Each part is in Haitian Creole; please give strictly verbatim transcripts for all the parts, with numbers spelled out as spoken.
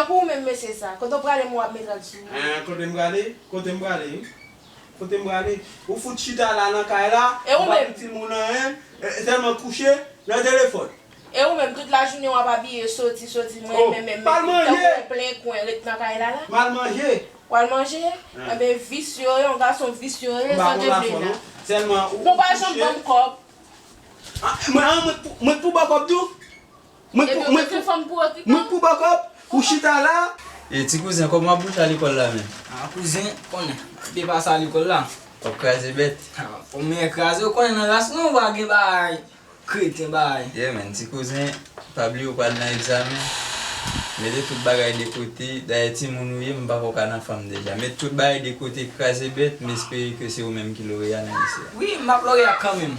Pou ou menm mesye sa, kote w prale m w ap met rad sou ou? Hein, kote m prale? Kote m prale? Kote m prale? Ou fout chita la nan kay la, ou pa pou timoun anyen, e, sèlman kouche nan telefòn. E ou menm, tout lajounen w ap abiye soti, soti, mwen menm, menm, tankou yon plen kwen, ret nan kay la la. M al manje. W al manje? Enben, visye w ye, yon gason visye w ye, sa w te vle la. Sèlman ou, ou pa janm ban m kòb. Ah, mwen, ah, mwen k pou, mwen k pou ba w kòb tou? Mwen k pou, mwen k pou, mwen k pou ba w kòb? Ou chita la? E ti kouzen, kòman w ap bouche al lekòl la menm? Ah, kouzen, konnen, depi pa sa lekòl la. W ap kraze bèt. Ah, kòman kraze, ou konnen nan ras nou pa gen bagay. Kreten bagay. Yeah, man, ti kouzen, pa bliye w pral nan egzamen. Mete tout bagay de kote. Dayè timoun ou ye, m pa kwè w ka nan fanm deja. Met tout bagay de kote, kraze bèt, m espere ke se ou menm ki loreya nan lise a. Wi, m ap loreya kanmenm.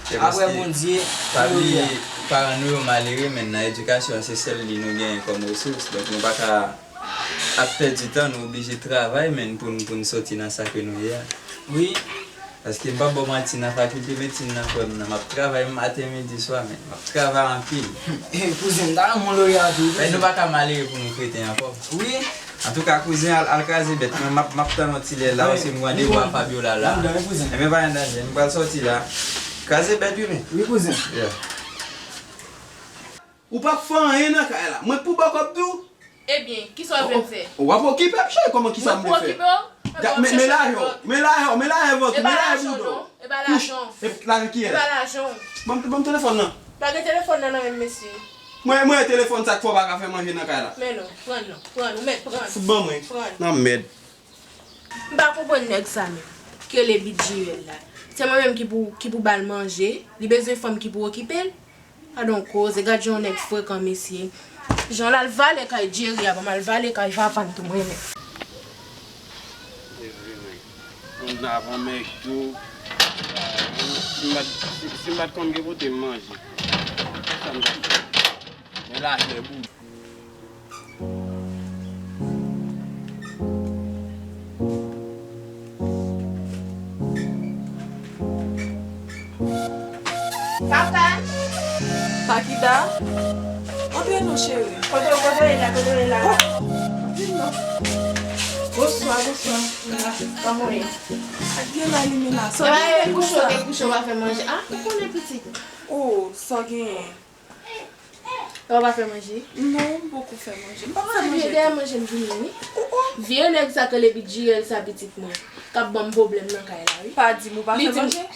Apre Bondye, pa bliye, paran nou yo malere, men nan edikasyon an, se sèl li nou genyen kòm resous. Donk, nou pa ka ap pèdi tan, nou oblije travay, men pou n, pou n soti nan sa ke nou ye a. Wi. Paske m p ap ba w manti, nan fakilte medsin nan, frè m nan, m ap travay maten, midi, swa, men m ap travay anpil. Eh, kouzen, m ta renmen w loreya tou, kouzen. Men nou pa ka malere pou nou kreten ankò. Wi. Antouka, kouzen, al, al kraze bèt. Mwen, m ap, m ap tann yon ti lè la, paske m gen randevou a Fabiola la. Ebyen, pa gen danje, m pral sòti la. Kraze bèt, wi, men. Wi, kouzen. Yeah. Ou p ap fè anyen nan kay la. Mwen k pou ba w kòb tou? Ebyen, kisa w vle m fè? W ap okipe m, cheri, kòman kisa m vle fè? Mwen pou okipe w? Men lajè w, men lajè w, men lajè vant ou, men lajè bouda w. E pa lajan w. Lajan kiyès? E pa lajan w. Ban m, ban m telefòn nan. Pa gen telefòn nan nan men m, mesye. Mwen, mwen telefòn sa k fè w pa ka fè manje nan kay la. Men non, pran l non, pran l, ou mèt pran l. Fout ban mwen. Pran l. Nan mèd. M pa konprann nèg sa menm, ki rele Bidjirèl la. Se mwen menm ki pou, ki pou ba l manje, li bezwen fanm ki pou okipe l? Gadon koze, gad jan yon nèg frekan, mesye. Jan l al vale kay Jerry a, ban m al vale kay papa m tou mwen menm. Se vre, men. Moun nan ap anmède tou. Si m pa t, si, si m pa t konn gen kote m manje, sa m t ap fè? Men lajè bouda. Papa! Pakita! Antre non, cheri. Kote w, kote w ye la, kote w ye la? Oh! Vin non. Bonswa, bonswa. Kòman w ye? Ak gen la, li men la. Sa w gen kouche, kouche, w pa fè manje. Ah, ou konnen pitit. Oh, sa w genyen? Ou pa fè manje? Non, m poko fè manje. M p ap fè manje. Vye dèyè manje m vini, wi. Oh, oh. Vye nèg sa k rele Bidjirèl sa, pitit mwen, k ap ban m pwoblèm nan kay la, wi. Pa di m ou pa fè manje?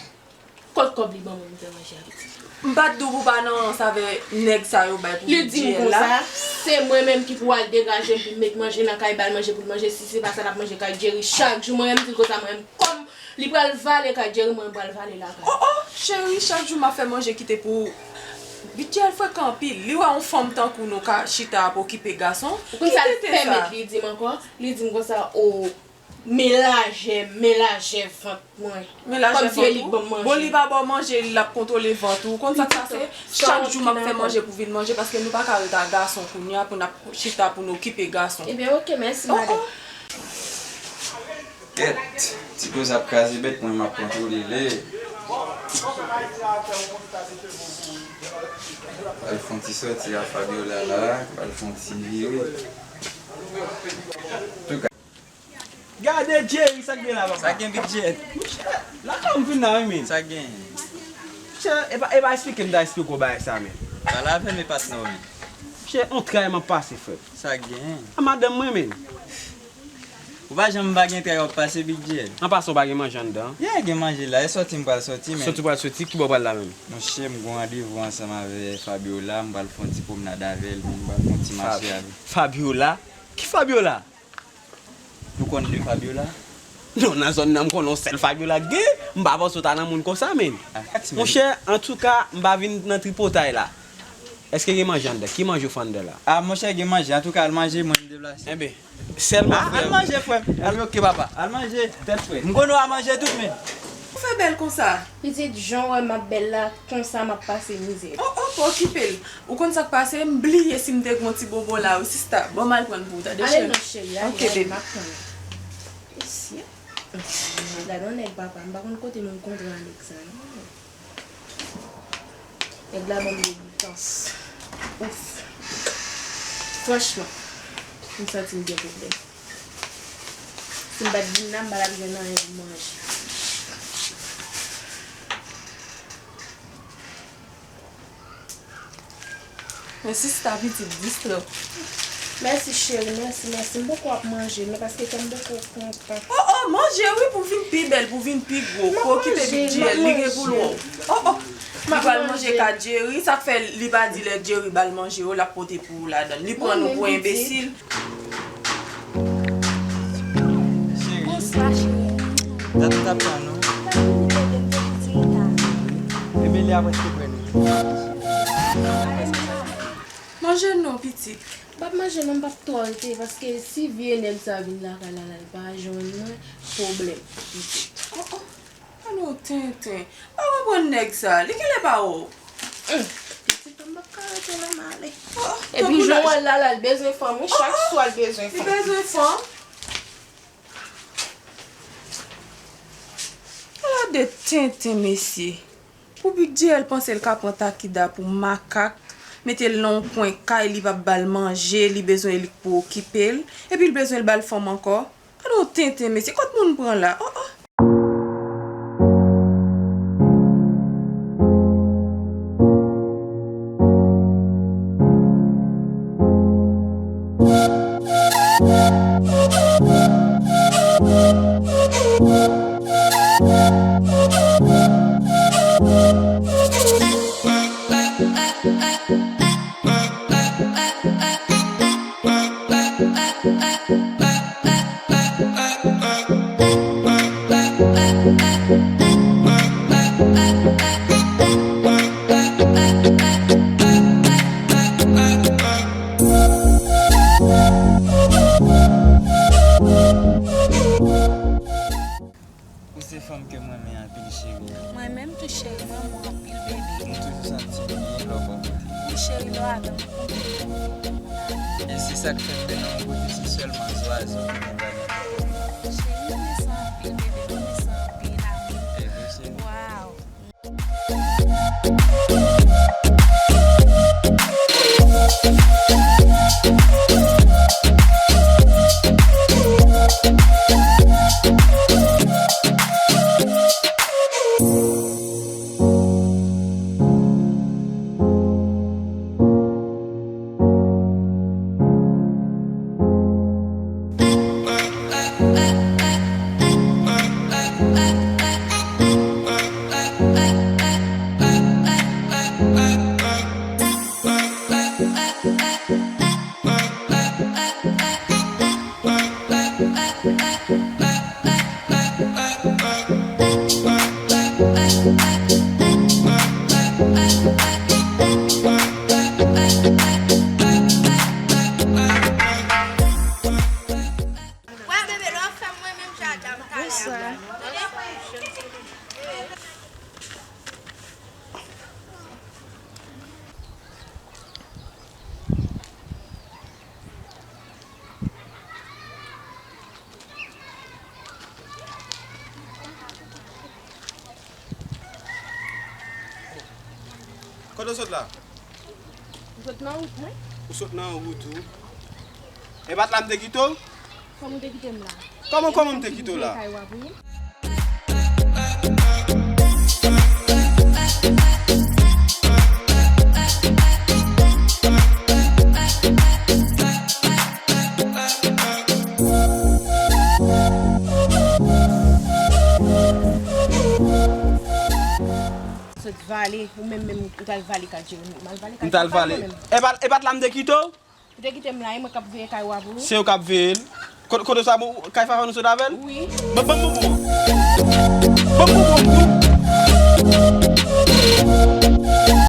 Kot kòb li ban mwen m fè manje a, pitit? M pa t di w pou w pa nan rans avè nèg sa yo bay pou Bidjirèl la? Li di m konsa, se mwen menm ki pou al degaje m pou m met manje nan kay, ba l manje pou l manje. Si se pa sa, l ap manje kay Jerry chak jou. Mwen menm, m di l konsa, mwen menm, kòm li pral vale kay Jerry, mwen pral vale lakay. Oh, oh, cheri, chak jou m ap fè manje kite pou ou. Bidjirèl frekan anpil. Li wè yon fanm tankou nou ka chita ap okipe gason. Ou konn sa l pèmèt li di m ankò? Li di m konsa, o, men lajè, men lajè vant mwen. Men lajè vant ou? Bon, li pa ba w manje, l ap kontwole vant ou. Ou konn sa k pase? Chak jou m ap fè manje pou vin manje, paske nou pa ka ret a gason kounye a pou n ap chita pou n okipe gason. Ebyen, oke, mèsi, madanm. Kèt, ti koze ap kraze bèt, mwen m ap kontwole li. Al fè yon ti sòti a Fabiola la, al fè yon ti vire. Gade Jerry, sa k gen la, papa? Sa gen, Bidjirèl? Monchè, lakay ou m vin la, wi, men. Sa gen? Monchè, e pa, e pa eksplike m ta eksplike w bagay sa, men. Pale avè m, e patnè w, men. Monchè, on tray m ap pase, frè. Sa gen? A madanm mwen, men. Ou pa janm pa gen tray w ap pase, Bidjirèl. An pasan, ou pa gen manje anndan? Yeah, gen manje la. E sòti m pral sòti, men. Sòti w pral sòti, ki bò w pral la menm? Monchè, m gon randevou ansanm avè Fabiola, m pral fè yon ti pwomnad avè l, m pral fè yon ti mache avè l. Fabiola? Ki Fabiola? Nou konn de Fabiola? Non, nan zòn nan, m konnen yon sèl Fabiola k gen. M pa panse w ta nan moun konsa, men. Monchè, antouka, m pa vin nan tripotay la. Èske gen manje anndan? Ki manje w fè anndan la? A, monchè, gen manje. Antouka, al manje, mwen, m deplase. Enben, sèlman frè m. Al manje, frè m. Al, oke, papa. Al manje, tèt frè. M konnen w a manje tout, men. Ou fè bèl konsa? Pitit, jan w wè m ap bèl la, konsa m ap pase mizè. Oh, oh, pa okipe l. Ou konn sa k pase? M bliye si m te gen yon ti bonbon la, wi, sista. Bon, m al pran l pou ou, tande, cheri? Ale non, cheri, ale, ale, m ap tann ou. Isi. Gade yon nèg, papa, m pa konn kote m rankontre a nèg sa, non. Nèg la ban m de bitans. Ouf. Franchman. M santi m gen pwoblèm. Si m pa t vin la, m pa t ap jwenn anyen pou m manje. Men sista pitit distre. Mèsi cheri, mèsi, mèsi. M poko ap manje, men paske kè m poko kontan. Oh, oh, manje wi pou vin pi bèl, pou vin pi gwo. M ap manje, m ap manje. Pou okipe Big Jerry, li gen pou l wè w. Oh, oh. Li pral manje kat Jerry, sa k fè li pa di lè Jerry ba l manje yo, l ap pote pou ou ladan l. Li pran nou pou enbesil. Cheri. Bonswa, cheri. Dat ou t ap tann, non? Mwen vin ede m te piti ta. Emelia prèske prè nou. Manje non, pitit. M p ap manje non, m p ap twò rete, paske si vye nèg sa vin lakay la, la, l pa jwenn mwen, pwoblèm, pitit. Oh, oh. Gade yon tenten. Pa konprann nèg sa. Li genlè pa wè w. Hum. Pitit, m p ap ka rete la, m ale. Oh, oh. Epi tankou jan l al la, la, l bezwen fanm, wi. Oh, chak oh. Swa l bezwen fanm. Li bezwen fanm. Ala de tenten, mesye. Pou Big J L panse l ka pran Takida pou makak, mete l nan yon kwen kay, li p ap ba l manje, li bezwen li k pou okipe l, epi l bezwen l ba l fanm ankò. Gade yon tenten, mesye, kot moun pran la? Oh, oh. Ou se fanm ke m renmen anpil, cheri. Mwen menm tou, cheri, m renmen w anpil, bebe. M toujou santi m byen lè w bò kote m. Wi, cheri, lè w avè m, m kontan. E se sa k fè m te nan yon kote, se sèlman zwazo ki gen valè. Cheri, m renmen sa anpil, bebe, m renmen sa anpil, amou. E vre, cheri. Waw. Wè, bebe, lè w ap fè m mwen menm jaja m talè a. Bonswa. Kote w sot la? M sot nan wout mwen. Ou sot nan wout ou? E pa t la m te kite w? Kòman w te kite m la? Kòman, kòman m te kite w la? Kay w ap ri. Sot vale, ou menm menm ou t al vale kay Jeremy. M al vale kay Fafa mwen menm. E pa, e pa t la m te kite w? Ou te kite m la, e mwen k ap veye kay w a pou ou. Se yo k ap veye l. Kote, kote sa, bon, kay Fafa nou sot avè l? Wi. Ban, ban m bonbon an. Ban m bonbon an, m di w.